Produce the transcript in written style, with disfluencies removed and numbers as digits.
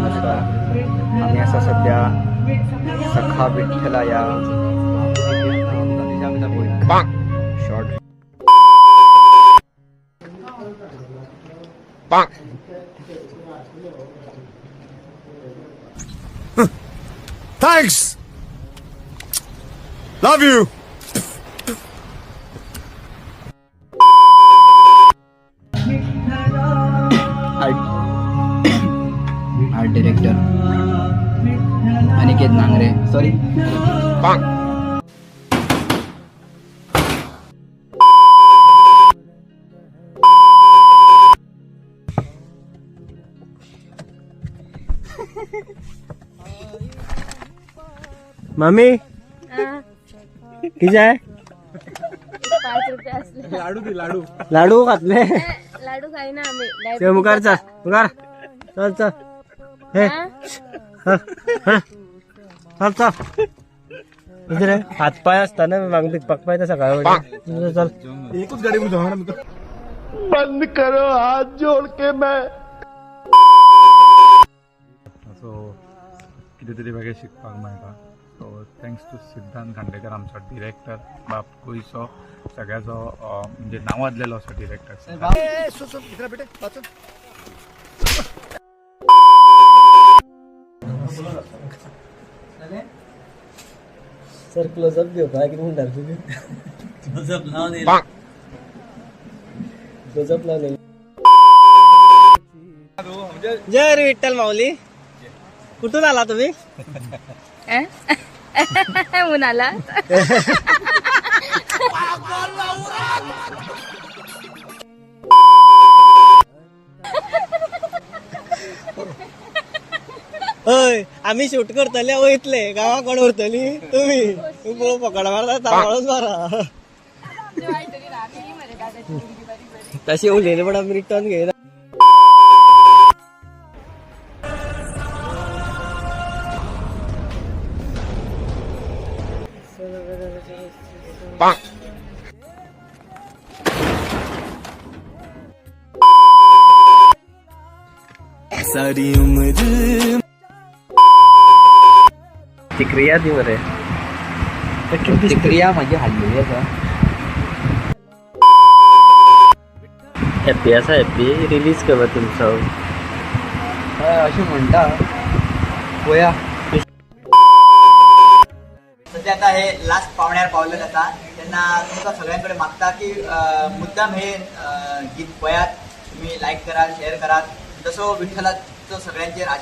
नमस्कार. आमी आसा सध्या सखा विठ्ठला या short. Thanks. Love you. Art director Aniket Nangare, sorry. मामी किती आहे? 5 रुपये असले. लाडू दे लाडू. लाडू घातले. लाडू खाईना आम्ही. चल मुखार, चल मुखार, चल चल, हे चल चल. किती रे हात पाय असताना मागून पिकपाक पाय सकाळ. चल. एकूच गाडी जाऊ ना. बंद करो हाथ जोड़ के मैं. सो कितें तरी वेगळें शिकपाक मेळटा. सो thanks to सिद्धांत खांडेकर, आमचो डिरेक्टर, बाप गोंयचो सगळ्याचो म्हणजे नांवाजलेलो असो डिरेक्टर. सर क्लोजअप घेवपाक कितें म्हणटा तुमी? क्लोजअप लावन. जय रे विठ्ठल माऊली. कुठून आला तुम्ही? उन्हाला. हय, आम्ही शूट करतले वयतले गांवाक कोण उरतली? तुम्ही पकड मारता, सांबाळून मारा. तशी उलयले पण आमी रिटर्न घेयना. सारी उम्र प्रतिक्रिया दी मरे. प्रतिक्रिया माझी हाडलेली आसा. हॅपी आसा, हॅपी रिलीज कर तुमचो. हय, अशें म्हणटा, पळोवया. सध्या आता हे लास्ट पावण्यार पावलेले आसा तेन्ना तुमकां सगळ्यां कडेन मागता की मुद्दाम हे गीत पळयात, तुमी लायक करात, शेअर करात. तसो विठ्ठलाचो सगळ्यांचेर आशिर्वाद.